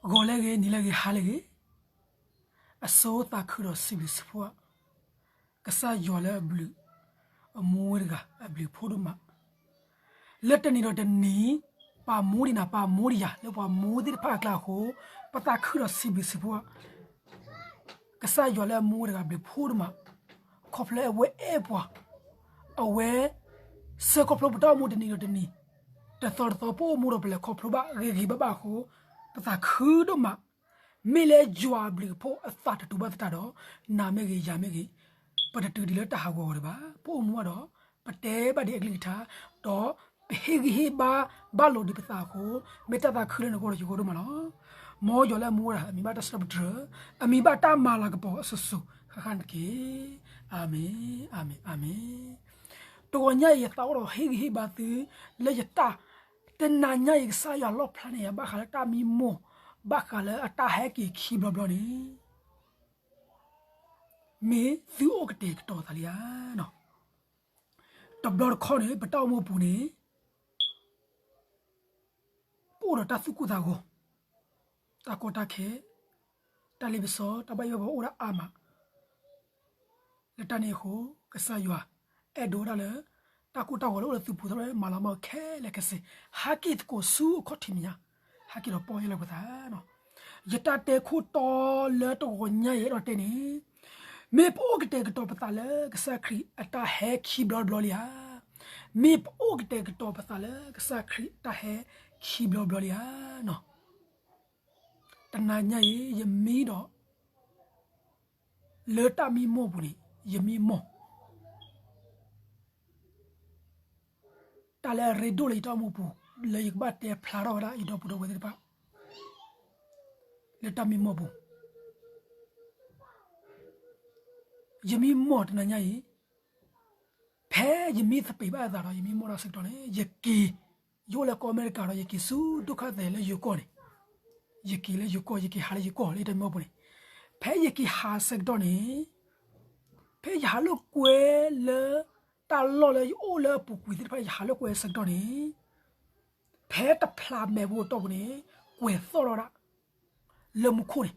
ဂီၤလၢအဂ့ၤ နံၤလၢအဂ့ၤ ဟါလၢအဂ့ၤ, အဆိသးခုဒီးစံးဘျုးစံးဖှိၣ် ကစၢ်ယွၤလၢအဘျုး အမူဝဲတဂၤ အဘျုးဖှိၣ်ဒိၣ်မး, လၢတနံၤဒီးတနံၤ ပာ်မူဒံးနၤ ပာ်မူဒံးယၤ လၢပှၤမူသ့ၣ်တဖၣ်အကျါအဃိ ပသးခုဒီးစံးဘျုးစံးဖှိၣ် ကစၢ်ယွၤလၢအမူဝဲတဂၤဘျုးဖှိၣ်ဒိၣ်မး, ခီဖျိအဝဲအဲၣ်ပှၤ, အဝဲ ဆှၢခီဖျိပတၢ်အိၣ်မူတနံၤဒီးတနံၤ, တသီတသီပအိၣ်မူဒီးပလဲၤခီဖျိဘၣ်ဂ့ၤဂ့ၤဘၣ်ဘၣ်အဃိ, ပသးခုဒိၣ်မး, မ့ၢ်လၢယွၤအဘျုးအဖှိၣ်အသးတတူာ်ဘၣ်သတးဒီး, နၤမ့ၢ်ဂ့ၤ ယၤမ့ၢ်ဂ့ၤ, ပတတုၤဒံးလၢတၢ်ဟးဂီၤအဂီၢ်ဒံးဘၣ်, ပအိၣ်မူဘၣ်ဒီး, ပတဲဘၣ်ဒံးအကလုၢ်ကထါ, ဒီးပဟ့ၣ်ဂံၢ်ဟ့ၣ်ဘါဘၣ်လိာ်ဒံးပသးအဃိ, မ့ၢ်တၢ်သးခုလၢနဂီၢ်ဒီးယဂီၢ်ဒိၣ်မးလီၤ. မ်ယွၤလၢအမူဝဲဒၣ် အမံၤဘၣ်တၢ်စံးထီၣ်ပတြၢၤ, အမံၤဘၣ်တၢ်မၤလၤကပီၤအစိၤစိၤဃၣ်ဃၣ်န့ၣ်တက့ၢ်. အၤမ့ၣ်, အၤမ့ၣ်, အၤမ့ၣ်. တဂီၤညါအံၤ ယသးအိၣ်ဒီးဟ့ၣ်ဂံၢ်ဟ့ၣ်ဘါသု လၢယတၢ်, တနၤညါအံၤ ကစၢ်ယွၤလီၣ်ဖျါန့ၢ်ယၤ ဘၣ်ဃးလၢတၢ်မံမီၢ်, ဘၣ်ဃးလၢအတၢ်ဟဲက့ၤခံဘျီဘျီန့ၣ် မ့ၢ်သုအိၣ်ကတဲာ်ကတီၤသးလံဧါ. တဘျီတခီၣ်န့ၣ် ပတၢ်အိၣ်မူအပူၤန့ၣ် ပအိၣ်ဒီးတၢ်သူၣ်ကိၢ်သးဂီၤ, တၢ်ကီတၢ်ခဲ, တၢ်လ့ပစီ, တၢ်ဘၣ်ယိၣ်ဘၣ်ဘီအိၣ်ဒၣ်အါမး, လၢတၢ်န့ၣ်အဃိ ကစၢ်ယွၤ အဲၣ်ဒိးဝဲဒၣ်လၢ တၢ်ကိၢ်တၢ်ဂီၤလၢအိၣ်လၢသုပူၤ သရၣ်မၤလၤမီၢ်ခဲလၢာ်ခဲဆ့, ဟဲက့ၤသကိးဆူအခီၣ်ထံးမဲာ်ညါ, ဟဲက့ၤဒီးပီၢ်ယၢ်လၢပသး ယတၢ်တဲခိၣ်တီလၢတဂီၤညါယအဲၣ်ဒိးတဲန့ၣ်, မ့ၢ်ပအိၣ်ကတဲာ်ကတီၤပသးလၢကစၢ်ခရံာ်အတၢ်ဟဲခံဘျီတဘျီလံဧါ. မ့ၢ်ပအိၣ်ကတဲာ်ကတီၤပသးလၢကစၢ်ခရံာ်အတၢ်ဟဲခံဘျီတဘျီလံဧါ. တနၤညါအံၤ ယမံဒီး လၢတၢ်မံမီၢ်ပူၤန့ၣ် ယမံမီၢ် တၢ်လၢအရ့ဒိၣ်လၢယတၢ်အိၣ်မူပူၤ လၢယကဘၣ်တဲဖျါထီၣ်ဝဲဒၣ်ယဒီပုၢ်ဒီဝဲၢ်သ့ၣ်တဖၣ် လၢတၢ်မံမီၢ်ပူၤ, ယမံမီၢ်တနၤညါအံၤ, ဖဲယမံသပ့ၤဘၣ်အသးဒီး ယမံမီၢ်ဒၣ်ဆၢကတီၢ်န့ၣ် ယက့ၤ, ယအိၣ်လၢကီၢ်အမဲရကၤဒီး ယက့ၤဆူဒုက္ခသည်လၢယိၤကီၢ်န့ၣ်, ယက့ၤလၢယိၤကီၢ် ယက့ၤဟးလၢယိၤကီၢ်လၢတၢ်မံမီၢ်ပူၤန့ၣ်, ဖဲယက့ၤဟးဆၢကတီၢ်န့ၣ် ဖဲယဟးလိာ်ကွဲလၢ တၢ်လီၢ်လၢယအိၣ်လၢအပူၤကွံာ်သ့ၣ်တဖၣ် ယဟးလိာ်ကွဲဆၢကတီၢ်န့ၣ်, ဖဲတဖျးမဲာ်ဖိအတီၢ်ပူၤန့ၣ် ကွဲးသီၣ်ထီၣ်ဒၣ်, လၢမူခိၣ်န့ၣ်,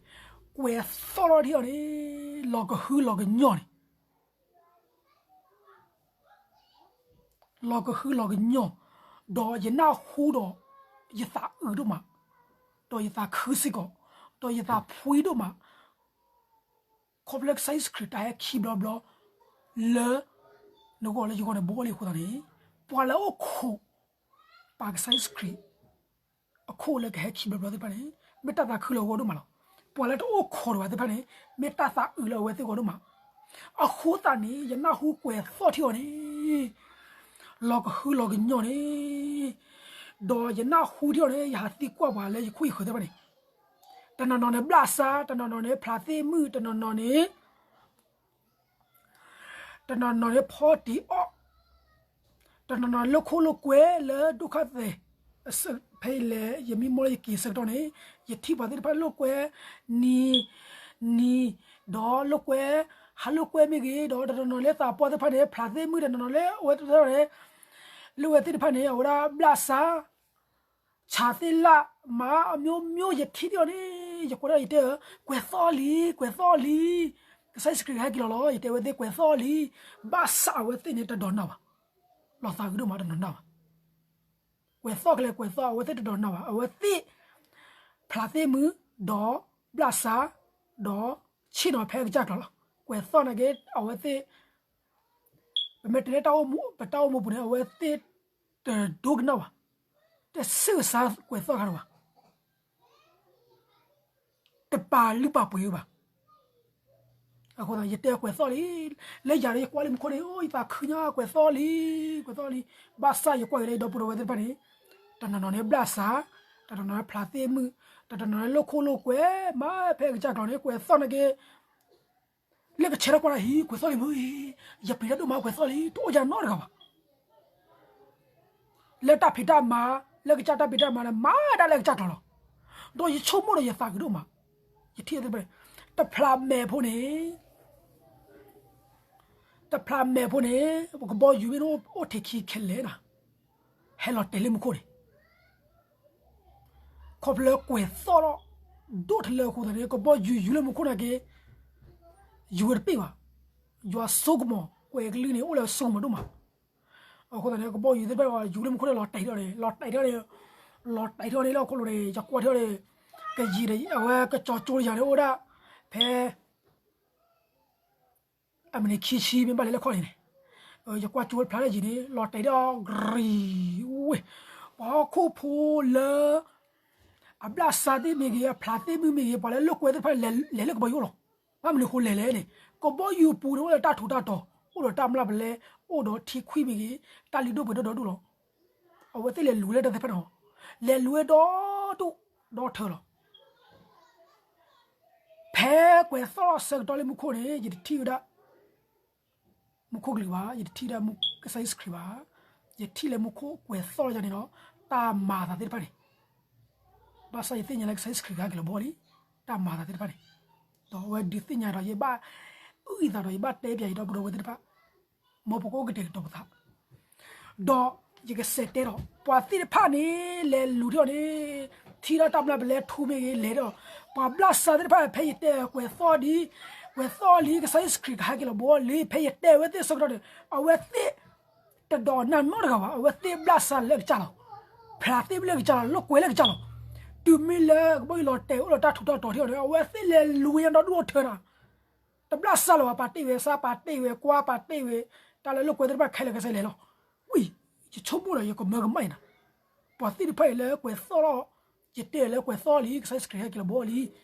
ကွဲးသီၣ်ထီၣ်ထံအီၤန့ၣ်, လီၤကဟုလီၤကညီၢ်န့ၣ် လီၤကဟုလီၤကညီၢ်, ဒီးယနၢ်ဟူဒီး ယသးအုးဒိၣ်မး, ဒီးယသးခုစ့ၢ်ကီး, ဒီးယသးဖှံဒိၣ်မး, ခီဖျိကစၢ်ယ့ၣ်ၡူးခရံာ်တၢ်ဟဲခံဘျီဘျီ လၢ နဂီၢ်လၢယဂီၢ်န့ၣ် ဘိလံအဃိသတးန့ၣ်, ပှၤလၢအအိၣ်ခိး ပာ်ကစၢ်ယ့ၣ်ၡူးခရံာ် အခိၣ်လၢကဟဲခံဘျီဘျီသ့ၣ်တဖၣ်န့ၣ်, မ့ၢ်တၢ်သးခုလၢအဂီၢ်ဒိၣ်မးလီၤ. ပှၤလၢတအိၣ်ခိးဒံးဘၣ်သ့ၣ်တဖၣ်န့ၣ် မ့ၢ်တၢ်သးအုးလၢအဝဲသ့ၣ်အဂီၢ်ဒိၣ်မး. အဃိသတးန့ၣ် ယနၢ်ဟူကွဲးသီၣ်ထံအီၤန့ၣ်, လီၤကဟုလီၤကညီၢ်န့ၣ်, ဒီးယနၢ်ဟူထံအီၤန့ၣ် ယဟးသံကွၢ်ပှၤလၢယခိၣ်ယဃၢၤသ့ၣ်တဖၣ်န့ၣ်, တနီၤနီၤန့ၣ်ဘျးစါ, တနီၤနီၤန့ၣ်ဖျးသ့ၣ်မုၣ်, တနီၤနီၤန့ၣ် တနီၤနီၤန့ၣ်ဖီတံၢ်အီၣ်, တနီၤနီၤလိာ်ခိၣ်လိာ်ကွဲလၢဒုက္ခသည်, ဖဲယလဲၤ ယမံမီၢ်လၢယက့ၤဆၢကတီၢ်န့ၣ်, ယထံၣ်ပှၤသ့ၣ်တဖၣ်လိာ်ကွဲ, နံၤ, နံၤ, ဒီးလိာ်ကွဲ, ဟးလိာ်ကွဲမ့ၢ်ဂ့ၤ, ဒီးတနီၤနီၤလၢသးပှၢ်သ့ၣ်တဖၣ်န့ၣ် ဖျးသ့ၣ်မုၣ်, တနီၤနီၤလၢအဝဲသ့ၣ်တဖၣ်န့ၣ်, လၢအဝဲသ့ၣ်တဖၣ်န့ၣ် အဝဲဒၣ်ဘျးစါ ဆးသ့ၣ်လၣ်, မၤအမျိုးမျိုး ယထံၣ်ထံအီၤန့ၣ်, ယကွဲးဒၣ်ယတဲ, ကွဲးသီၣ်လံ, ကွဲးသီၣ်လံ, ကစၢ်ယ့ၣ်ၡူးခရံာ်ဟဲက့ၤလီၤလီၤ, ယတဲဝဲသ့ၣ်ကွဲးသီၣ်လံ, ဘၣ်ဆၣ်အဝဲသ့ၣ်န့ၣ်တဒိးနၢ်ဘၣ်, လီၤသးဂ့ၤဒိၣ်မးတဒိးနၢ်ဘၣ်, ကွဲးသီၣ်ကလဲၤကွဲးသီၣ် အဝဲသ့ၣ်တဒိးနၢ်ဘၣ်, အဝဲသ့ၣ် ဖျးသ့ၣ်မုၣ်, ဒီးဘျးစါ, ဒီးဆ့ၣ်နီၤဖဲအကစၢ်ကျိၤလီၤ, ကွဲးသီၣ်နာ်က့ အဝဲသ့ၣ် ပမ့ၢ်တဲလၢတၢ်အိၣ်မူ, ပတၢ်အိၣ်မူပူၤန့ၣ် အဝဲသ့ၣ်တဒိကနၣ်ဘၣ်, တဆ့ကစါကွဲးသီၣ်ခါန့ၣ်ဘၣ်, တပာ်လုၢ်ပာ်ပှ့ၤဝဲဘၣ်. အဃိသတး ယတဲကွဲးသီၣ်လံ, လၢယၤဒီးယကွၢ်လၢမူခိၣ်န့ၣ် အိၣ်ယသးခုညါ ကွဲးသီၣ်လံ, ကွဲးသီၣ်လံ, ဘၣ်ဆၣ်ယကွၢ်က့ၤလၢယဒီပုၢ်ဒီဝဲၢ်သ့ၣ်တဖၣ်န့ၣ်, တနီၤနီၤန့ၣ်ဘျးစါ, တနီၤနီၤန့ၣ်ဖျးသ့ၣ်မုၣ်, တနီၤနီၤန့ၣ်လိာ်ခိၣ်လိာ်ကွဲ, မ့ၢ်ဖဲအကစၢ်ကျိၤန့ၣ် ကွဲးသီၣ်နာ်က့ လၢကဆဲးထီၣ်ကွၢ်ဒၣ်ဟံၣ် ကွဲးသီၣ်လံမ့ၢ်, ယပျံၤတၢ်ဒိၣ်မးကွဲးသီၣ်လံ တအိၣ်ယၤနီတဂၤဘၣ်. လၢတၢ်ဖံးတၢ်မၤ, လၢကစၢ်တၢ်ဖံးတၢ်မၤန့ၣ် မၤဒၣ်လၢကစၢ်ကျိၤလီၤ. ဒီးယဆိကမိၣ်ဒီးယသးဂ့ၤဒိၣ်မး, ယထံၣ်သ့ၣ်တဖၣ်န့ၣ်, တဖျးမဲာ်ဖိန့ၣ်, တဖျးမဲာ်ဖိန့ၣ် ပကဘီယူၤမ့ၢ်အိၣ်ထဲခံခဲလၢာ်နၤ, ဟဲလီၤတဲာ်လၢမူခိၣ်န့ၣ် ခီဖျိလၢကွဲးသီၣ်ထီၣ် ဒိၣ်ထီၣ်လၢအဃိသတးန့ၣ် ကဘီယူၤယူၤလၢမူခိၣ်နာ်က့ ယူၤဝဲတပ့ၢ်ဘၣ်. ယွၤစိကမီၤ ကွဲၤကလုၢ်န့ၣ် အိၣ်လၢစိကမီၤဒိၣ်မး. အဃိသတးန့ၣ် ကဘီယူၤသ့ၣ်တဖၣ်ယူၤလၢမူခိၣ်န့ၣ် လီၤတဲာ်ထီၣ်န့ၣ် လီၤတဲာ်ထီၣ်န့ၣ် လီၤတဲာ်ထီၣ်န့ၣ်လၢဟီၣ်ခိၣ်လိၤန့ၣ် ယကွၢ်ထီၣ်န့ၣ် ကယံာ်ဒီး အဝဲကစီၤကၠိတယၤန့ၣ် အိၣ်ဝဲဒၣ် ဖဲ အမံးနံးခံဆံမ့ၢ်ဘၣ်လဲၤလၢခီၣ်န့ၣ်န့ၣ် ယကွၢ်ကၠိဖျါလၢယံာ်န့ၣ် လီၤတဲာ်ဒီး ကရံၤဝ့ၢ် ပှၤဟီၣ်ခိၣ်ဖိလၢ အဘျၣ်စးသ့ၣ်မ့ၢ်ဂ့ၤ အဖျးသ့ၣ်မ့ၢ်ဂ့ၤ ပှၤလၢလိာ်ကွဲသ့ၣ်တဖၣ် လဲၤလၢကဘီယူၤလီၤ. ဘၣ်မနုၤဃိလဲၤလဲၣ်န့ၣ် ကဘီယူၤပူၤန့ၣ် အိၣ်ဒီးတၢ်ထူးတၢ်တီၤ အိၣ်ဒီးတၢ်မျၢ်ပလဲ အိၣ်ဒီးထံခွံမ့ၢ်ဂ့ၤ တၢ်လုၢ်ဒိၣ်ပှ့ၤဒိၣ်ဒီဒူၣ်လီၤ. အဝဲသ့ၣ်လဲၤလူၤဝဲလၢတၢ်သ့ၣ်တဖၣ်န့ၣ် လဲၤလူၤဝဲဒီဒူၣ်ဒီထၢလီၤ. ဖဲကွဲးသီၣ်ဆၢကတီၢ်လၢမူခိၣ်န့ၣ် ယတထံၣ်ဝဲဒၣ် မူခိၣ်ကလုာ်ဘၣ်, ယတထံၣ်ဒၣ်ကစၢ်ယ့ၣ်ၡူးခရံာ်ဘၣ်. ယထံၣ်လၢမူခိၣ်ကွဲးသီၣ်လီၤယၤန့ၣ်ဒီး တၢ်မၤအသးသ့ၣ်တဖၣ်န့ၣ် ဘၣ်ဆၣ်ယသ့ၣ်ညါလၢကစၢ်ယ့ၣ်ၡူးခရံာ်ကဟဲက့ၤလီၤဘီလံ, တၢ်မၤအသးသ့ၣ်တဖၣ်န့ၣ်, ဒီးအဝဲဒုးသ့ၣ်ညါဒီး ယဘၣ်အုၣ်အသးဒီး ယဘၣ်တဲပၠးယဒီပုၢ်ဒီဝဲၢ်သ့ၣ်တဖၣ် မ်ပကအိၣ်ကတဲာ်ကတီၤပသး ဒီးယကစးတဲဒီး ပှၤသ့ၣ်တဖၣ်န့ၣ် လဲၤလူၤထီၣ်န့ၣ် ထံၣ်ဒၣ်တၢ်မျၢ်ပလဲထူမ့ၢ်ဂ့ၤ လဲၤဒီး ပှၤဘျၣ်စးသ့ၣ်တဖၣ် ဖဲယတဲကွဲးသီၣ်လံ, ကွဲးသီၣ်လံ ကစၢ်ယ့ၣ်ၡူးခရံာ်ကဟဲက့ၤလီၤဘီလံ ဖဲယတဲဝဲသ့ၣ်ဆၢကတီၢ်န့ၣ် အဝဲသ့ၣ်တဒိးနၢ်နီတဂၤဘၣ်. အဝဲသ့ၣ်ဘျၣ်စးလၢကစၢ်လီၤ. ဖျးသ့ၣ်လၢကစၢ်လီၤ, လိာ်ကွဲလၢကစၢ်လီၤ. တုၤမ့ၢ်လၢကဘီယူၤလီၤတဲာ်အိၣ်ဒီးတၢ်ထူးတၢ်တီၤထီၣ်န့ၣ် အဝဲသ့ၣ်လဲၤလူၤညါဒီဒူၣ်ဒီထၢနၤ တဘျၣ်စးလၢၤဘၣ်, ပာ်တ့ၢ်ဝဲစါ, ပာ်တ့ၢ်ဝဲကွၢ်, ပာ်တ့ၢ်ဝဲ တၢ်လၢလိာ်ကွဲသ့ၣ်တဖၣ်ခဲလၢာ်ခဲဆ့လဲၤလီၤ. ဝံၤ ယဆိကမိၣ်ဒီး ယကမၢကမၣ်အံၤနၤ, ပှၤသ့ၣ်တဖၣ်အံၤလၢကွဲးသီၣ်လီၤ, ယတဲလၢကွဲးသီၣ်လံ ကစၢ်ယ့ၣ်ၡူးခရံာ်ဟဲက့ၤလီၤဘီလံ,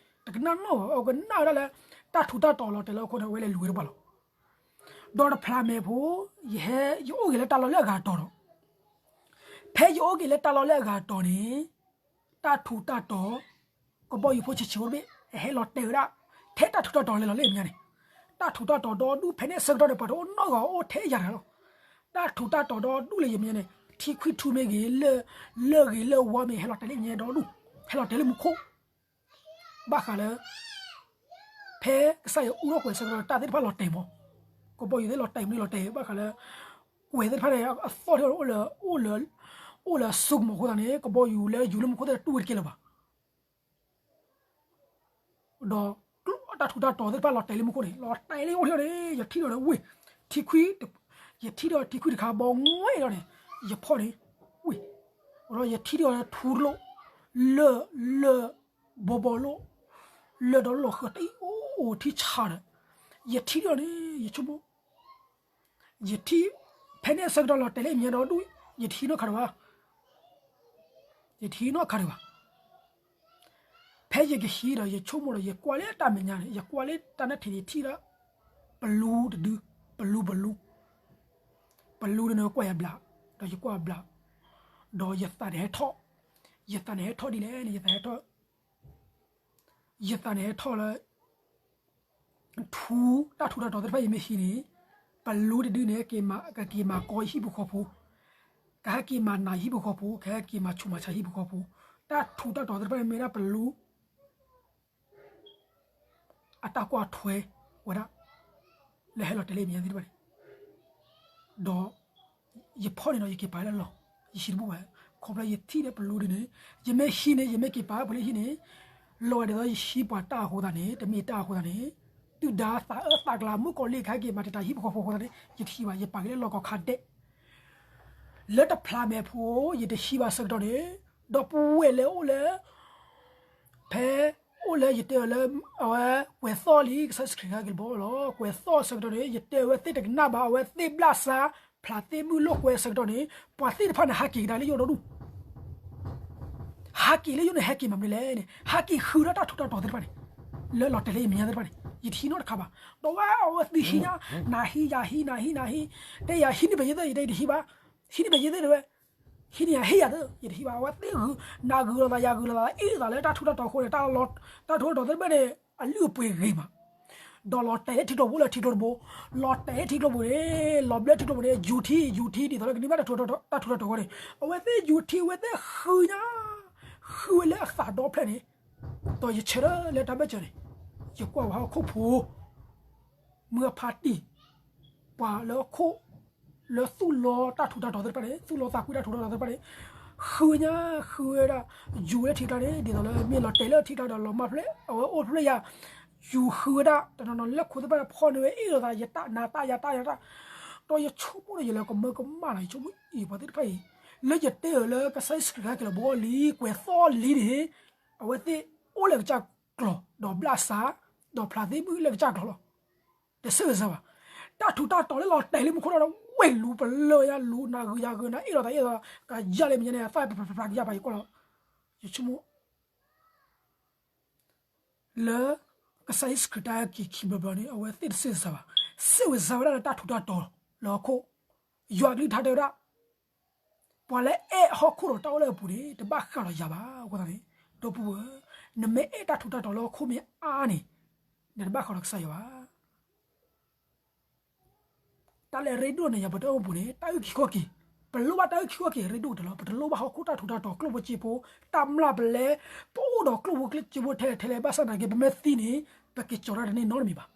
တကနၣ်နီၣ်ဘၣ်, အကနၣ်ဝဲဒၣ်လၢ တၢ်ထူးတၢ်တီၤလီၤတဲာ်လၢအဃိန့ၣ် အဝဲလဲၤလူၤဝဲတဘၣ်လီၤ. ဒီးတဖျးမဲာ်ဖိ ယဟဲ ယအိၣ်က့ၤလၢတၢ်လီၢ်လၢအဂၤတီၤဒီး ဖဲယအိၣ်က့ၤလၢတၢ်လီၢ်လၢအဂၤတီၤန့ၣ် တၢ်ထူးတၢ်တီၤ ကဘီယူၤဖိဆံးဆံးဖိတဘ့ၣ် အဟဲလီၤတဲာ်ဝဲဒၣ် ထဲတၢ်ထူးတၢ်တီၤလဲၤလီၤလၢယမဲာ်ညါန့ၣ်, တၢ်ထူးတၢ်တီၤဒီဒူၣ်ဖဲန့ၣ်ဆၢကတီၢ်န့ၣ် ပှၤတအိၣ်နီတဂၤအိၣ်ထဲယၤတဂၤလီၤ. တၢ်ထူးတၢ်တီၤဒီဒူၣ်လၢယမဲာ်ညါန့ၣ် ထံခွံထူမ့ၢ်ဂ့ၤ လၢၢ်ဂ့ၤလၢၢ်ဝါမ့ၢ်ဂ့ၤ ဟဲလီၤတဲာ်လၢယမဲာ်ညါဒီဒူၣ်, ဟဲလီၤတဲာ်လၢမူခိၣ် ဘၣ်ဃးလၢ ဖဲကစၢ်ယွၤအူထီၣ်ကွဲးဆၢကတီၢ် တၢ်သ့ၣ်တဖၣ်လီၤတဲာ်မး, ကဘီယူၤသ့ၣ်လီၤတဲာ်မးလီၤတဲာ် ဘၣ်ဃးလၢ ကွဲးသ့ၣ်တဖၣ်န့ၣ် အသီၣ်ထီၣ်အိၣ်လၢ အိၣ်လၢ အိၣ်လၢစိကမီၤအဃိသတးန့ၣ် ကဘီယူၤလၢယူၤလၢမူခိၣ်သ့ၣ်တူၢ်ဝဲတကဲလၢၤဘၣ်. ဒီးကျိတၢ်ထူးတၢ်တီၤသ့ၣ်တဖၣ်လီၤတဲာ်လၢမူခိၣ်န့ၣ် လီၤတဲာ်လၢအိၣ်ထီၣ်န့ၣ် ယထံၣ်ဒီးဝ့ၢ် ထံခွံ ယထံၣ်ဒီးထံခွံတခါဘီငွဲၣ်ဒီးန့ၣ် ယဖီၣ်န့ၣ် ဝ့ၢ် ဒီးယထံၣ်ဒီးထူတလိၣ် လၢၢ် လၢၢ် ဘီဘီလိၣ် လၢၢ်ဒီးလီၢ်ဃၢၤတအံၤအိၣ်ထံဆးဒီး ယထံၣ်ဒီးန့ၣ် ယဆိကမိၣ် ယထံၣ် ဖဲန့ၣ်အဆၢကတီၢ်လီၤတဲာ်လၢယမဲာ်ညါဒီဒူၣ် ယတဟံးနီတခါဒီးဘၣ်, ယတဟံးနီတခါဒီးဘၣ်. ဖဲယကဟံးဒီး ယဆိကမိၣ်ဒီး ယကွၢ်လၢတၢ်မဲာ်ညါန့ၣ် ယကွၢ်လၢတၢ်နါထံးန့ၣ် ယထံၣ်ဒီး ပလူတဒု ပလူပလူ ပလူန့ၣ်ကွၢ်ယၤဘျး ဒီးယကွၢ်ဘျး ဒီးယသးန့ၣ်ဟဲထီၣ်, ယသးန့ၣ်ဟဲထီၣ်ဒ်လဲၣ်န့ၣ် ယသးဟဲထီၣ် ယသးန့ၣ်ဟဲထီၣ်လၢ ထူ တၢ်ထူးတၢ်တီၤသ့ၣ်တဖၣ် ယမ့ၢ်ဟံးန့ၣ် ပလူတဒုန့ၣ် ကက့ၤမၤကီယဟံၣ်ဖိဃီဖိ, ကဟဲက့ၤမၤနးယဟံၣ်ဖိဃီဖိ, ကဟဲက့ၤမၤဆူးမၤဆါယဟံၣ်ဖိဃီဖိ, တၢ်ထူးတၢ်တီၤသ့ၣ်တဖၣ်န့ၣ် မ့ၢ်ဒၣ်ပလူ အတၢ်ကွၢ်ထွဲဝဲဒၣ် လၢဟဲလီၤတဲာ်လၢယမဲာ်ညါသ့ၣ်တဖၣ်န့ၣ် ဒီး ယဖီၣ်န့ၣ်ဒီး ယက့ၤပာ်လၢလီၢ်, ယဟံးတဘူၣ်ဘၣ်, ခီဖျိယထံၣ်ဒီးပလူဒ်န့ၣ်, ယမ့ၢ်ဟံးန့ၣ် ယမ့ၢ်က့ၤပာ်လၢပှၤလၢဟံၣ်န့ၣ်, လီၤဂာ်ဒ်သိးယဟံးပှၤတၢ်အဃိသတးန့ၣ် တမ့ၢ်တၢ်အဃိသတးန့ၣ်, ဒုၣ်ဒါသးအၢသးကလၤမုၣ်ကီၤလံၢ်ကဟဲက့ၤမၤတံာ်တာ်ဟံၣ်ဖိဃီဖိအဃိသတးန့ၣ် ယတဟံးဘၣ်, ယပာ်က့ၤလၢလီၢ်ကီၢ်ခါဒဲး, လၢတဖျးမဲာ်ဖိ ယတဟံးဘၣ်ဆၢကတီၢ်န့ၣ်, ဒီပုၢ်ဝဲၢ်လၢအိၣ်လၢ ဖဲ အိၣ်လၢယတဲအီၤလၢ အဝဲ ကွဲးသီၣ်လံ ကစၢ်ယ့ၣ်ၡူးခရံာ်ကဟဲက့ၤလီၤဘီလီၤ, ကွဲးသီၣ်ဆၢကတီၢ်န့ၣ် ယတဲအဝဲသ့ၣ်တကနၣ်ဘၣ်, အဝဲသ့ၣ်ဘျၣ်စး ဖျးသ့ၣ်မုၣ်လိာ်ကွဲဆၢကတီၢ်န့ၣ် ပှၤသ့ၣ်တဖၣ်န့ၣ် ဟးက့ၤကဒါလၢယအိၣ်ဒီဒူၣ် ဟးက့ၤလၢယအိၣ်န့ၣ် ဟဲက့ၤမၤမနုၤလဲၣ်န့ၣ် ဟးက့ၤဃုာ်ဒီးတၢ်ထူးတၢ်တီၤသ့ၣ်တဖၣ်န့ၣ်, လၢလီၤတဲာ်လၢယမဲာ်ညါသ့ၣ်တဖၣ်န့ၣ် ယတဟံးနီတခါဘၣ်, ဒီးဝဲအဝဲသ့ၣ်ဟံးညါ, နၤဟံးယၤဟံး နၤဟံးနၤဟံး, တဲယၤဟံးန့ၢ်ပယဲၢ်သၢ ယတဲယတဟံးဘၣ်, ဟံးန့ၢ်ပယဲၢ်သၢတဲဝဲ ဟံးန့ၢ်ယၤဟ့ၣ်ယၤသၢ ယတဟံးဘၣ်, အဝဲသ့ၣ်ဂုာ် နၤဂုာ်လိာ်သး ယၤဂုာ်လိာ်သး အ့ၣ်လိာ်သးလၢတၢ်ထူးတၢ်တီၤအဃိန့ၣ် တၢ်ထူးတၢ်တီၤသ့ၣ်တဖၣ်န့ၣ် အလုၢ်အပှ့ၤဂ့ၤမး, ဒီးလီၤတဲာ်လၢထံကျိပူၤ လၢထံကျိတဘိ, လီၤတဲာ်လၢထံကျိပူၤန့ၣ် လီၤဘျၢထံကျိပူၤန့ၣ် ယူၤထံ ယူၤထံ ဒ်သိးလၢကန့ၢ်ဘၣ်တၢ်ထူးတၢ်တီၤအဃိန့ၣ် အဝဲသ့ၣ်ယူၤထံ အဝဲသ့ၣ်ဃုညါ, ဃုဝဲလၢအသးဒီဖျၢၣ်န့ၣ်, ဒီးယဆၢထၢၣ်လၢတၢ်ဘၢၣ်စၢၤန့ၣ်, ယကွၢ်ဝဲဟီၣ်ခိၣ်ဖိ မုၢ်အဖါတံၢ်, ပှၤလၢအခိၣ် လၢသူၣ်လီတၢ်ထူးတၢ်တီၤသ့ၣ်တဖၣ်န့ၣ် သူၣ်လီသးကွံတၢ်ထူးတၢ်တီၤသ့ၣ်တဖၣ်န့ၣ်, ဃုညါဃုဝဲဒၣ် ယူၤလၢထံကျါန့ၣ် ဒ်သိးလၢမ့ၢ်လီၤတဲာ်လၢထံကျါဒီးလီၤမၢ်ဖျဲး အဝဲအိၣ်ဖျဲးယၤ ယူၤဃုဝဲဒၣ် တနီၤနီၤလၢခိၣ်သ့ၣ်တဖၣ်န့ၣ် ဖီၣ်န့ၢ်ဝဲအ့ၣ်လိာ်သး ယတၢ်နးတၢ်ယၤတၢ်ယၤတၢ် ဒီးယဆိကမိၣ်ဒီးယလဲၤကမၢကမၣ်နီၤ ယဆိကမိၣ်အံၤပှၤသ့ၣ်တဖၣ်အံၤ လၢယတဲအၢၣ်လၢကစၢ်ယ့ၣ်ၡူးခရံာ်ဟဲက့ၤလီၤဘီလံ ကွဲၤသီလံန့ၣ် အဝဲသ့ၣ်အိၣ်လၢကစၢ်ကျီၢ် ဒီးဘျးစး ဒီးဖျးသ့ၣ်မုၣ်လၢကစၢ်ကျီၢ်လီၤ. တဆၢဂ့ၤဆၢဝါဘၣ်. တၢ်ထူးတၢ်တီၤလၢလီၤတဲာ်လၢမူခိၣ်ဒီး ဝဲလူၤပလၢယၤလူၤနၤဂုၤယၤဂုၤနၤအ့ၣ်လိာ်သးအ့ၣ်လိာ်သး ကယၤလဲၣ်မညါန့ၣ် အသၣ်ဖျးဖျးဖျးကယၤဘၣ်ယကွၢ်လီၤ. ယဆိကမိၣ် လၢ ကစၢ်ယ့ၣ်ၡူးခရံာ်တၢ်ဟဲက့ၤခံဘျီဘျီန့ၣ် အဝဲသ့ၣ်တဆၢဂ့ၤဆၢဝါဘၣ်. ဆၢဂ့ၤဆၢဝါဒၣ်လၢတၢ်ထူးတၢ်တီၤလၢဟီၣ်ခိၣ် ယွၤကလုၢ်ကထါတဲဝဲဒၣ် ပှၤလၢအဲၣ်ဟီၣ်ခိၣ်ဒီးတၢ်အိၣ်လၢအပူၤန့ၣ် တဘၣ်ဃးဒီးယၤဘၣ်. အဃိသတးန့ၣ် ဒီပုၢ်ဝဲၢ် နမ့ၢ်အဲၣ်တၢ်ထူးတၢ်တီၤလၢဟီၣ်ခိၣ်မ့ၢ်အါန့ၣ် နတဘၣ်ဃးဒီးကစၢ်ယွၤဘၣ်. တၢ်လၢအရ့ဒိၣ်န့ၣ် ယၤပတၢ်အိၣ်မူပူၤန့ၣ် တၢ်အုၣ်က့ၤခီၣ်က့ၤ, ပလိၣ်ဘၣ်တၢ်အုၣ်က့ၤခီၣ်က့ၤ အရ့ဒိၣ်ကတၢၢ်လီၤ. ပတလိၣ်ဘၣ်ဟီၣ်ခိၣ်တၢ်ထူးတၢ်တီၤ ကျိၣ်ဖိစ့ဖိ တၢ်မျၢ်ပလဲ, ပအိၣ်ဒီးကျိၣ်ဖိစ့ဖိထဲလဲၣ်ထဲလဲၣ်ဘၣ်ဆၣ်သနာ်က့ ပမ့ၢ်သံန့ၣ် ပက့ၤကၠီၤတၢ်တန့ၢ်နီတမံၤဘၣ်.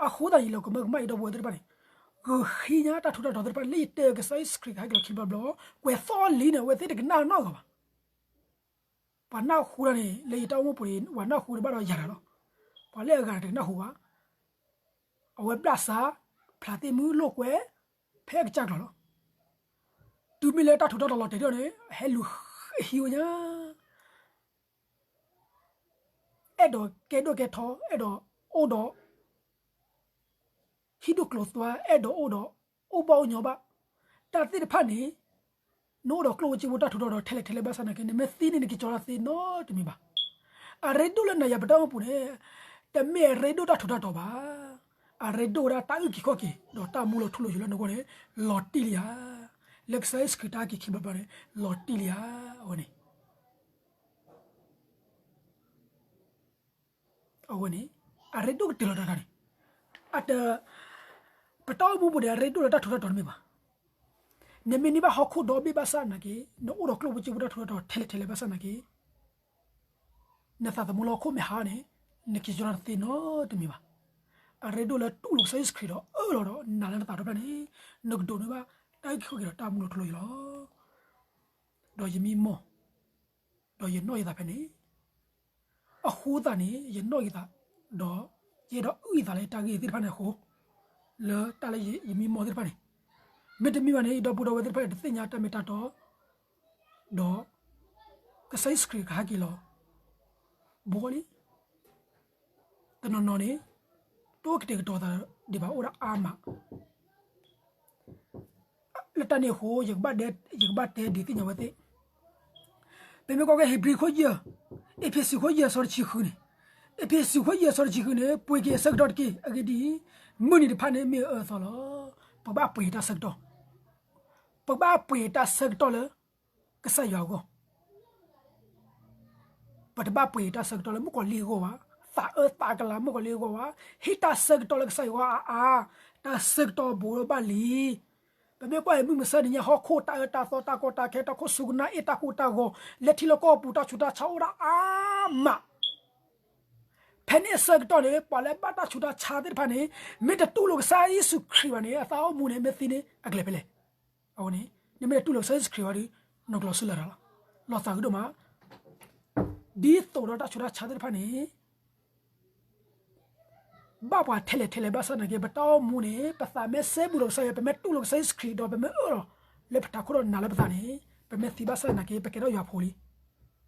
အဃိသတး ယလဲၤကမၢကမၣ်အံၤ ဒီပုၢ်ဝဲၢ်သ့ၣ်တဖၣ်န့ၣ်, ဂုာ်ဃံညါတၢ်ထူးတၢ်တီၤသ့ၣ်တဖၣ် လၢယတဲအၢၣ်ကစၢ်ယ့ၣ်ၡူးခရံာ်ကဟဲက့ၤလီၤခံဘျီဘျီ, ကွဲၤသီလံန့ၣ် အဝဲသ့ၣ်တကနၣ်နီတဂၤဘၣ်. ပှၤနၢ်ဟူတၢ်န့ၣ် လၢယတၢ်အိၣ်မူပူၤန့ၣ် ပှၤနၢ်ဟူတဘၣ်ဒီးယၤတဂၤလီၤ. ပှၤလၢအဂၤတကနၣ်ဟူဘၣ်. အဝဲဘျးစး ဖျးသ့ၣ်မုၣ်လိာ်ကွဲ ဖဲအကစၢ်ကျီၢ်လီၤ. တုၤမ့ၢ်လၢတၢ်ထူးတၢ်တီၤလီၤတဲာ်ဒိၣ်န့ၣ် ဟဲလူၤဟံးဝဲညါ အဲၣ်ဒိးကဲဒိၣ်ကဲထီ အဲၣ်ဒိးအိၣ်ဒီး ဟံၣ်ဒိၣ်ကျိၤသွါ အဲၣ်ဒိးအိၣ်ဒီး အိၣ်ဘၣ်အိၣ်ညီဘၣ်. တၢ်သ့ၣ်တဖၣ်န့ၣ် နအိၣ်ဒီးကျိၣ်ဖိစ့ဖိတၢ်ထူးတၢ်တီၤထဲလဲၣ်ထဲလဲၣ်ဘၣ်ဆၣ်သနာ်က့ နမ့ၢ်သံန့ၣ် နက့ၤကၠီၤတၢ်သ့နီတမံၤဘၣ်. အရ့ဒိၣ်လၢနၤယၤပတၢ်အိၣ်မူပူၤန့ၣ် တမ့ၢ်အရ့ဒိၣ်တၢ်ထူးတၢ်တီၤဘၣ်. အရ့ဒိၣ်ဝဲဒၣ်တၢ်အုၣ်က့ၤခီၣ်က့ၤ ဒီးတၢ်မူလီၤထူလီၤယိာ်လၢနဂီၢ်န့ၣ် လီၤတံၢ်လံဧါ. လၢကစၢ်ယ့ၣ်ၡူးခရံာ်တၢ်ဟဲက့ၤခံဘျီဘျီန့ၣ် လီၤတံၢ်လံဧါ. အဝဲန့ၣ် အဝဲန့ၣ် အရ့ဒိၣ်ကတၢၢ်လီၤတၢ်တခါန့ၣ် အတ ပတၢ်အိၣ်မူပူၤန့ၣ် အရ့ဒိၣ်လၢတၢ်ထူးတၢ်တီၤတမ့ၢ်ဘၣ်. နမ့ၢ်န့ၢ်ဘၣ်ဟီၣ်ခိၣ်ဒီဘ့ၣ်ဘၣ်ဆၣ်သနာ်က့ နအိၣ်ဒီးကျိၣ်ဖိစ့ဖိတၢ်ထူးတၢ်တီၤထဲလဲၣ်ထဲလဲၣ်ဘၣ်ဆၣ်သနာ်က့ နသးသမူလၢဟီၣ်ခိၣ်မ့ၢ်ဟါန့ၣ် နက့ၤကၠီၤတၢ်တသ့နီတမံၤဘၣ်. အရ့ဒိၣ်လၢတူၢ်လိာ်ကစၢ်ယ့ၣ်ၡူးခရံာ်ဒီးအၢၣ်လီၤဒီးနာ်လၢနသးဒီဖျၢၣ်န့ၣ် နကဒိးန့ၢ်ဘၣ်တၢ်အုၣ်က့ၤခီၣ်က့ၤဒီးတၢ်မူလီၤထူလီၤယိာ်လီၤ. ဒီးယမံမီၢ် ဒီးယနီၣ်ယသးဖဲန့ၣ် အဃိသတးန့ၣ် ယနီၣ်ယသး ဒီးယအဲၣ်ဒိးအုၣ်ယသးလၢတၢ်ဂ့ၢ်သ့ၣ်တဖၣ်န့ၣ်အဃိ လၢတၢ်လၢယမံမီၢ်သ့ၣ်တဖၣ်န့ၣ် မ့တမ့ၢ်ဘၣ်န့ၣ် ယဒီပုၢ်ဒီဝဲၢ်သ့ၣ်တဖၣ်န့ၣ် တသ့ၣ်ညါတၢ်မ့ၢ်တၢ်တီ ဒီး ကစၢ်ယ့ၣ်ၡူးခရံာ်ကဟဲက့ၤလီၤ ဘီလံ တနီၤနီၤန့ၣ် တအိၣ်ကတဲာ်ကတီၤသးဒံးဘၣ် အိၣ်ဒၣ်အါမး လၢတၢ်န့ၣ်အဃိ ယကဘၣ်တဲ ယကဘၣ်တဲဒုးသ့ၣ်ညါဝဲသ့ၣ် ပမ့ၢ်ကွၢ်က့ၤ ဧ့ၤဘြံၤခိၣ်ယဲၢ်, အ့းဖ့းစူးခိၣ်ယဲၢ် အဆၢတဆံဃုန့ၣ်, အ့းဖ့းစူးခိၣ်ယဲၢ် အဆၢတဆံဃုန့ၣ် ပှ့ၤက့ၤအဆၢကတီၢ်တက့ၢ်. အဂ့ၢ်ဒ်အံၤ, မုၢ်နံၤတဖၣ်န့ၣ်မ့ၢ်အအၢအသီလီၤ. ပကဘၣ်ပှ့ၤတၢ်ဆၢကတီၢ်, ပကဘၣ်ပှ့ၤတၢ်ဆၢကတီၢ်လၢ ကစၢ်ယွၤအဂီၢ် ပတဘၣ်ပှ့ၤတၢ်ဆၢကတီၢ်လၢမုၣ်ကီၤလံၢ်အဂီၢ်ဘၣ်, သးအၢသးကလၤမုၣ်ကီၤလံၢ်အဂီၢ်ဘၣ်, ဟ့ၣ်တၢ်ဆၢကတီၢ်လၢကစၢ်ယွၤအအါ, တၢ်ဆၢကတီၢ်ဘူးဒီးဘၣ်လံ. ပမ့ၢ်ကွၢ်အံၤမုၢ်မဆါတနံၤညါ ဟီၣ်ခိၣ်တၢ်အၢတၢ်သီ တၢ်ကီတၢ်ခဲ တၢ်ခိၣ်ဆူကနၣ်အ့ၣ် တၢ်ကိၢ်တၢ်ဂီၤ လၢထံလီၢ်ကီၢ်ပူၤ တၢ်ဆူးတၢ်ဆါအိၣ်ဒၣ်အါမး ဖဲန့ၣ်အဆၢကတီၢ်န့ၣ် ပှၤလၢဘၣ်တၢ်ဆူးတၢ်ဆါသ့ၣ်တဖၣ်န့ၣ် မ့ၢ်တတူၢ်လိာ်ကစၢ်ယ့ၣ်ၡူးခရံာ်ဘၣ်န့ၣ် အသးအိၣ်မူန့ၣ် မ့ၢ်သံန့ၣ် အကလဲၤဖဲလဲၣ်. အဝဲန့ၣ် နမ့ၢ်တတူၢ်လိာ်ကစၢ်ယ့ၣ်ၡူးခရံာ်ဘၣ်ဒီး နကလီၤဆူလၢတၢ်လီၤ. လီၤသးကဒိၣ်မး ဒ်သိးဒီးတၢ်ဆူးတၢ်ဆါသ့ၣ်တဖၣ်န့ၣ် ဘၣ်ပှၤထဲလဲၣ်ထဲလဲၣ်ဘၣ်ဆၣ်သနာ်က့ ပတၢ်အိၣ်မူန့ၣ် ပသးမ့ၢ်စဲဘူးဒီးကစၢ်ယွၤ ပမ့ၢ်တူၢ်လိာ်ကစၢ်ယ့ၣ်ၡူးခရံာ်ဒီး ပမ့ၢ်အၢၣ်လီၤလၢပတၢ်ခိၣ်ဒီးနၤလၢပသးန့ၣ် ပမ့ၢ်သံဘၣ်ဆၣ်သနာ်က့ ပကဲထီၣ်ယွၤဖိလံ.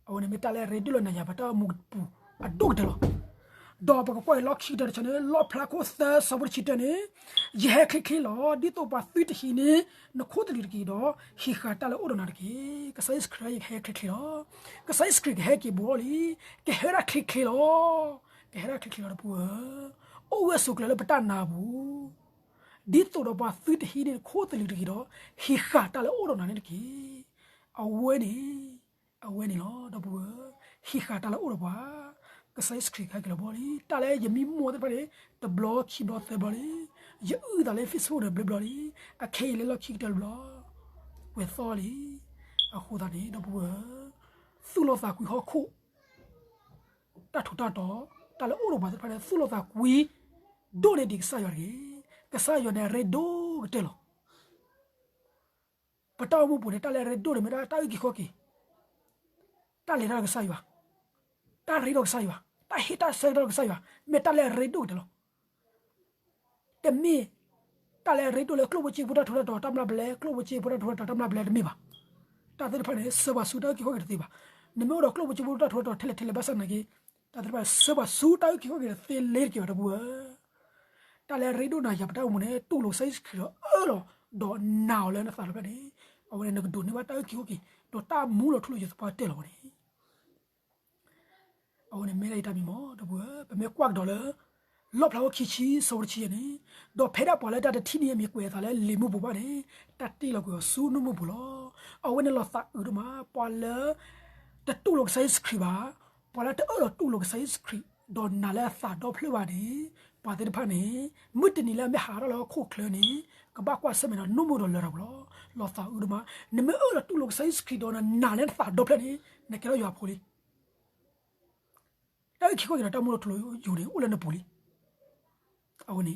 အဝဲန့ၣ်မ့ၢ်တၢ်လၢအရ့ဒိၣ်လၢနၤယၤပတၢ်အိၣ်မူပူၤအဒိၣ်ကတၢၢ်လီၤ. ဒီးပကကွၢ်လီၢ်ခံကတၢၢ်တဆၢန့ၣ် လီၣ်ဖျါခိၣ်သၢ ဆၢဖိတဆံတၢန့ၣ် ယဟဲချ့ချ့လီၤ. ဒ်သိးပှၤသုတဟံးန့ၢ် နခိၣ်သလုးတက့ၢ်ဒီး ဟံးဃာ်တၢ်လၢအိၣ်ဒီးနၤတက့ၢ်. ကစၢ်ယ့ၣ်ၡူးခရံာ် ယကဟဲချ့ချ့လီၤ. ကစၢ်ယ့ၣ်ၡူးခရံာ်ကဟဲက့ၤဘူးအီၤလံ. ကဟဲဒၣ်ချ့ချ့လီၤ. ကဟဲဒၣ်ချ့ချ့လီၤ ဒီပုၢ်ဝဲၢ်ဧၢ, အိၣ်ဂၢၢ်ဆိးကျၢၤလၢပတၢ်နာ်ပူၤ, ဒ်သိးဒီးပှၤသုတဟံးန့ၢ်နခိၣ်သလုးတက့ၢ်ဒီး ဟံးဃာ်တၢ်လၢအိၣ်ဒီးနၤန့ၣ်တက့ၢ်. အဝဲန့ၣ် အဝဲန့ၣ်လီၤ ဒီပုၢ်ဝဲၢ်ဧၢ, ဟံးဃာ်တၢ်လၢအိၣ်ဒီးပှၤ, ကစၢ်ယ့ၣ်ၡူးခရံာ်ကဟဲက့ၤလီၤဘီလံ. တၢ်လၢယမံမီၢ်သ့ၣ်တဖၣ်န့ၣ် တဘျီခံဘျီသၢဘျီလံ. ယအုၣ်သးလၢ Facebook န့ၣ် ဘျီဘျီလံ. အခဲအံၤလၢလီၢ်ခံကတၢၢ်တဘျီ, ကွဲၤသီလံ. အဃိသတးန့ၣ် ဒီပုၢ်ဝဲၢ်ဧၢ, သူၣ်လီၤသးကွံဟီၣ်ခိၣ် တၢ်ထူးတၢ်တီၤ, တၢ်လၢအိၣ်ဒီးပှၤသ့ၣ်တဖၣ်န့ၣ် သူၣ်လီၤသးကွံ ဒိၣ်န့ၢ်ဒံးကစၢ်ယွၤတဂ့ၤ. ကစၢ်ယွၤန့ၣ် အရ့ဒိၣ်ကတၢၢ်လီၤ. ပတၢ်အိၣ်မူပူၤန့ၣ် တၢ်လၢအရ့ဒိၣ်န့ၣ်မ့ၢ်ဒၣ်တၢ်အုၣ်က့ၤခီၣ်က့ၤ, တၢ်လဲၤတၢ်ဒီးကစၢ်ယွၤ, တၢ်ရ့ဒီးကစၢ်ယွၤ, တၢ်ဟ့ၣ်တၢ်ဆၢကတီၢ်ဒီးကစၢ်ယွၤ, မ့ၢ်တၢ်လၢအရ့ဒိၣ်ကတၢၢ်လီၤ. တမ့ၢ်တၢ်လၢအရ့ဒိၣ်လၢကျိၣ်ဖိစ့ဖိတၢ်ထူးတၢ်တီၤတၢ်မျၢ်ဘျဲ, ကျိၣ်ဖိစ့ဖိတၢ်ထူးတၢ်တီၤတၢ်မျၢ်ဘျဲတမ့ၢ်ဘၣ်. တၢ်သ့ၣ်တဖၣ်န့ၣ် စၢၤပှၤဆူတၢ်အုၣ်က့ၤခီၣ်က့ၤတသ့ဘၣ်. နမ့ၢ်အိၣ်ဒီးကျိၣ်ဖိစ့ဖိတၢ်ထူးတၢ်တီၤထဲလဲၣ်ထဲလဲၣ်ဘၣ်ဆၣ်သနာ်က့, တၢ်သ့ၣ်တဖၣ်စၢၤပှၤဆူတၢ်အုၣ်က့ၤခီၣ်က့ၤတသ့လ့ၤတက့ၤဘၣ် ဒီပုၢ်ဝဲၢ် တၢ်လၢအရ့ဒိၣ်နၤယၤပတၢ်အိၣ်မူန့ၣ် တူၢ်လိာ်ကစၢ်ယ့ၣ်ၡူးခရံာ်ဒီးအၢၣ်လီၤ, ဒီးနာ်အီၤလၢနသးတဖျၢၣ်န့ၣ်, အဝဲန့ၣ်နကဒိးန့ၢ်ဘၣ်တၢ်အုၣ်က့ၤခီၣ်က့ၤ, ဒီးတၢ်မူလီၤထူလီၤယိာ်သပှၢ်တၢၢ်လီၤဝဲန့ၣ်. အဝဲန့ၣ်မ့ၢ်ဒၣ်ယတၢ်မံမီၢ် ဒီပုၢ်ဝဲၢ်, ပမ့ၢ်ကွၢ်ကဒီးလၢ လီၣ်ဖျါဝဲခံဆံ ဆၢဖိတဆံယဲၢ်န့ၣ်, ဒီးဖဲဒၣ်ပှၤလၢတၢ်တထံၣ်န့ၢ်အမံၤကွဲးအသးလၢလံာ်မုၢ်ပူၤဘၣ်န့ၣ်, တၢ်တ့ၢ်လီၤကွံာ်အီၤဆူနူၢ်မုၢ်ပူၤလီၤ. အဝဲန့ၣ်လီၤသးအုးဒိၣ်မး, ပှၤလၢ တတူၢ်လိာ်ကစၢ်ယ့ၣ်ၡူးခရံာ်ဘၣ်, ပှၤလၢတအၢၣ်လီၤတူၢ်လိာ်ကစၢ်ယ့ၣ်ၡူးခရံာ် ဒီးနာ်လၢအသးဒီဖျၢၣ်ဘၣ်န့ၣ်, ပှၤသ့ၣ်တဖၣ်န့ၣ် မုၢ်တနံၤလၢအမ့ၢ်ဟးထီၣ်လၢဟီၣ်ခိၣ်ချၢန့ၣ်, ကဘၣ်ကွၢ်ဆၢၣ်မဲာ်ဒီးနူၢ်မုၢ်ဒီးလရာ်ပူၤလီၤ. လီၤသးအုးဒိၣ်မး, နမ့ၢ်အၢၣ်လီၤတူၢ်လိာ်ကစၢ်ယ့ၣ်ၡူးခရံာ်ဒီးနနာ်လၢနသးဒီဖျၢၣ်န့ၣ်, နကဲထီၣ်ယွၤအဖိလံ. တၢ်အုၣ်က့ၤခီၣ်က့ၤဒီးတၢ်မူလီၤထူလီၤယိာ်န့ၣ် အိၣ်လၢနပူၤလံ. အဝဲန့ၣ်, ဒ်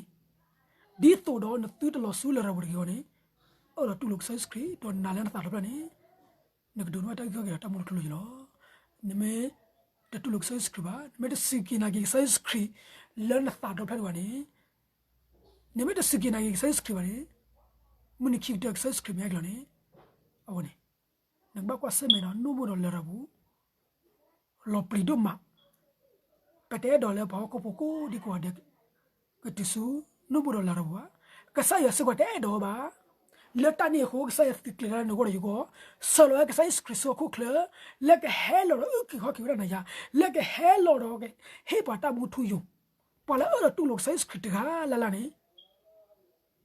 သိးဒီးနသုတလီၤဆူလရာ်ပူၤတဂ့ၤအဂီၢ်န့ၣ်, အၢၣ်လီၤတူၢ်လိာ်ကစၢ်ယ့ၣ်ၡူးခရံာ် ဒီးနာ်လၢနသးဒီဖျၢၣ်န့ၣ်, နကဒိးန့ၢ်ဘၣ်တၢ်အုၣ်က့ၤခီၣ်က့ၤဒီးတၢ်မူလီၤထူလီၤယိာ်လီၤ. နမ့ၢ်တတူၢ်လိာ်ကစၢ်ယ့ၣ်ၡူးခရံာ်ဘၣ်, နမ့ၢ်တစူၢ်က့ၤနာ်က့ၤကစၢ်ယ့ၣ်ၡူးခရံာ် လၢနသးဒီဖျၢၣ်တဂၤန့ၣ်, နမ့ၢ်တစူၢ်က့ၤနာ်က့ၤကစၢ်ယ့ၣ်ၡူးခရံာ်ဘၣ်န့ၣ်, မုၢ်နံၤခံကတၢၢ်ကစၢ်ယ့ၣ်ၡူးခရံာ်မ့ၢ်ဟဲက့ၤလီၤန့ၣ်, အဝဲန့ၣ်, နကဘၣ်ကွၢ်ဆၢၣ်မဲာ်ဒီးနူၢ်မုၢ်ဒီးလရာ်ပူၤ လီၤပျံၤဒိၣ်မး, ပတအဲၣ်ဒိးလၢပှၤဟီၣ်ခိၣ်ဖိကိးဒံကိးဂၤဒဲး ကတုၤဆူနူၢ်မုၢ်ဒီးလရာ်ပူၤဘၣ်. ကစၢ်ယွၤစ့ၢ်ကီးတအဲၣ်ဒိးဘၣ်. လၢတၢ်န့ၣ်အဃိ ကစၢ်ယွၤသုးကျဲၤလၢနဂီၢ်ဒီးယဂီၢ်, ဆှၢလီၤဝဲကစၢ်ယ့ၣ်ၡူးခရံာ်ဆူဟီၣ်ခိၣ်ချၢ, လၢကဟဲလီၤဒီးအုၣ်က့ၤခီၣ်က့ၤဝဲဒၣ်နၤယၤ, လၢကဟဲလီၤဒီးဟ့ၣ်ပှၤတၢ်မူထူယိာ်, ပှၤလၢအအၢၣ်လီၤတူၢ်လိာ်ကစၢ်ယ့ၣ်ၡူးခရံာ်တဂၤလၢ်လၢ်န့ၣ် တၢ်သံတအိၣ်ဒီးအီၤဘၣ်, ဒီးက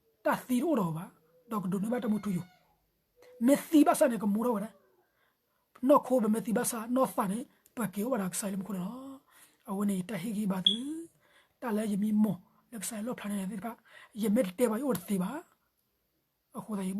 ဒိးန့ၢ်ဘၣ်တၢ်မူထူယိာ်, မ့ၢ်သံဘၣ်ဆၣ်န့ၣ် ကမူထီၣ်ဝဲဒၣ်, နီၢ်ခိပမ့ၢ်သံဘၣ်ဆၣ် နီၢ်သးန့ၣ် ပက့ၤအိၣ်ဘၣ်ဒီးကစၢ်ယွၤလၢမူခိၣ်န့ၣ်လီၤ. အဝဲန့ၣ်ယတၢ်ဟ့ၣ်ဂံၢ်ဘါသု, တၢ်လၢယမံမီၢ်လၢကစၢ်ယွၤလီၣ်ဖျါန့ၣ်သ့ၣ်တဖၣ်, ယမ့ၢ်တတဲဘၣ်ယအိၣ်တသ့ဘၣ်. အဃိသတးယဘၣ်တဲဒုးသ့ၣ်ညါယဒီပုၢ်ဒီဝဲၢ်သ့ၣ်တဖၣ်, လၢတသ့ၣ်ညါန့ၣ်တၢ်မ့ၢ်တၢ်တီ, တထံၣ်န့ၣ်တၢ်မ့ၢ်တၢ်တီတၢ်ကပီၤ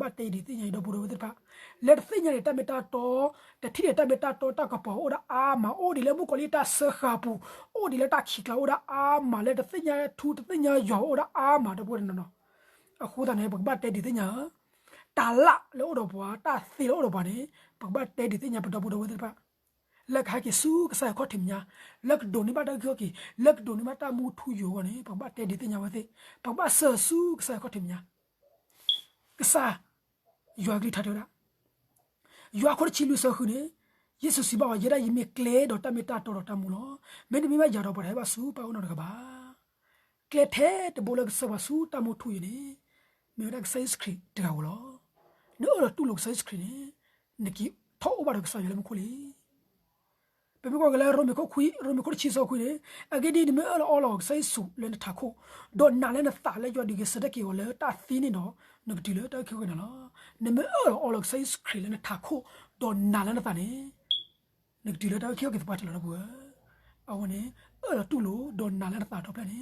အိၣ်ဒၣ်အါမး, အိၣ်ဒံးလၢမုၣ်ကီၤလံၢ်တၢ်စၢဃာ်ပူၤ, အိၣ်ဒံးလၢတၢ်ခံးကျါအိၣ်ဒၣ်အါမး, လၢတသ့ၣ်ညါထူတသ့ၣ်ညါယွၤအိၣ်ဒၣ်အါမး ဒီပုၢ်ဝဲၢ်တနီၤနီၤ. အဃိသတးန့ၣ် ပကဘၣ်တဲဒုးသ့ၣ်ညါဧၢ, တၢ်လၣ်လၢအိၣ်ဒီးပှၤ, တၢ်သ့လၢအိၣ်ဒီးပှၤန့ၣ် ပကဘၣ်တဲဒုးသ့ၣ်ညါပဒီပုၢ်ဒီဝဲၢ်သ့ၣ်တဖၣ် လၢကဟဲက့ၤဆူကစၢ်ယွၤခီၣ်ထံးမဲာ်ညါ, လၢကဒိးန့ၢ်ဘၣ်တၢ်အုၣ်က့ၤခီၣ်က့ၤ, လၢကဒိးန့ၢ်ဘၣ်တၢ်မူထူယိာ်အဂီၢ်န့ၣ် ပကဘၣ်တဲဒုးသ့ၣ်ညါဝဲသ့ၣ်, ပကဘၣ်စၢၤဆူကစၢ်ယွၤခီၣ်ထံးမဲာ်ညါ. ကစၢ်ယွၤကလုၢ်ကထါတဲဝဲဒၣ်, ယိၤဟၣ်အခိၣ်တဆံလွံၢ်ဆၢဃုန့ၣ်, ယ့ၣ်ၡူးစံးဘၣ်အီၤ, ယဲဒၣ်ယမ့ၢ်ကျဲဒီးတၢ်မ့ၢ်တၢ်တီဒီးတၢ်မူလီၤ. မ့တမ့ၢ်ဘၣ်ယၤဒီး ပှၤတဟဲဘၣ်ဆူပၢ်အအိၣ်နီတဂၤဘၣ်. ကျဲထဲတဘိလၢကစၢ်ယွၤဆူတၢ်မူထူယိာ်န့ၣ် မ့ၢ်ဝဲဒၣ်ကစၢ်ယ့ၣ်ၡူးခရံာ်တဂၤဧိၤလီၤ. နအၢၣ်လီၤတူၢ်လိာ်ကစၢ်ယ့ၣ်ၡူးခရံာ်န့ၣ်, နက့ၤထီၣ်အိၣ်ဘၣ်ဒီးကစၢ်ယွၤလၢမူခိၣ်လံ. ပမ့ၢ်ကွၢ်က့ၤလၢရိမ့ၤခိၣ်ခွံ, ရိမ့ၤခိၣ်တဆံဆၢခွံန့ၣ်, အဂ့ၢ်ဒ်အံၤ, နမ့ၢ်အၢၣ်လီၤအီလီၤကစၢ်ယ့ၣ်ၡူးလၢနထးခိၣ်, ဒီးနာ်လၢနသးလၢယွၤဒုးဂဲၤဆၢထၢၣ်က့ၤအီၤလၢတၢ်သံန့ၣ်ဒီး, နကတုၤလၢတၢ်အုၣ်က့ၤခီၣ်က့ၤနၤလီၤ. နမ့ၢ်အၢၣ်လီၤအီလီၤကစၢ်ယ့ၣ်ၡူးခရံာ်လၢနထးခိၣ်, ဒီးနာ်လၢနသးန့ၣ် နကတုၤလၢတၢ်အုၣ်က့ၤခီၣ်က့ၤသပှၢ်တၢၢ်လီၤ ဒီပုၢ်ဝဲၢ်. အဝဲန့ၣ်, အၢၣ်လီၤတူၢ်လိာ်, ဒီးနာ်လၢနသးဒီဖျၢၣ်န့ၣ်, နက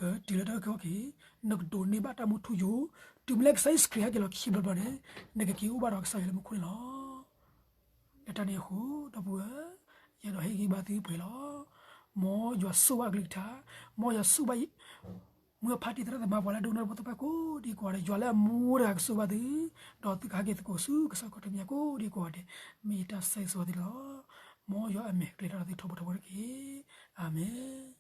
တုၤလၢတၢ်အုၣ်က့ၤခီၣ်က့ၤ, နကဒိးန့ၢ်ဘၣ်တၢ်မူထူယိာ်, တုၤမ့ၢ်လၢကစၢ်ယ့ၣ်ၡူးခရံာ်ဟဲက့ၤလီၤခံဘျီဘျီန့ၣ်, နကက့ၤအိၣ်ဘၣ်ဒီးကစၢ်ယွၤလၢမူခိၣ်န့ၣ်လီၤ. လၢတၢ်န့ၣ်အဃိ, ဒီပုၢ်ဝဲၢ်, ယအဲၣ်ဒိးဟ့ၣ်ဂံၢ်ဘါသုပှဲၤလီၤ. မ်ယွၤဆိၣ်ဘၣ်အကလုၢ်ကထါ, မ်ယွၤဆိၣ်ဘၣ် မုၢ်အဖါတံၢ်သရၣ်သမါပှၤလၢဒိကနၣ်တၢ်ဖိသ့ၣ်တဖၣ်ကိးဒံကိးဂၤဒဲး, ယွၤလၢအမူတဂၤကဆိၣ်ဘၣ်သု, ဒီးသုကဟဲက့ၤသကိးဆူကစၢ်ခီၣ်ထံးမဲာ်ညါကိးဒံကိးဂၤဒဲး, မ့ၢ်ယတၢ်ဆၢဂ့ၤဆၢဝါသုလီၤ. မ်ယွၤအမဲာ်ကျဲၤထီၣ်ဒီးသုထီဘိထီဘိတက့ၢ်. အၤမ့ၣ်.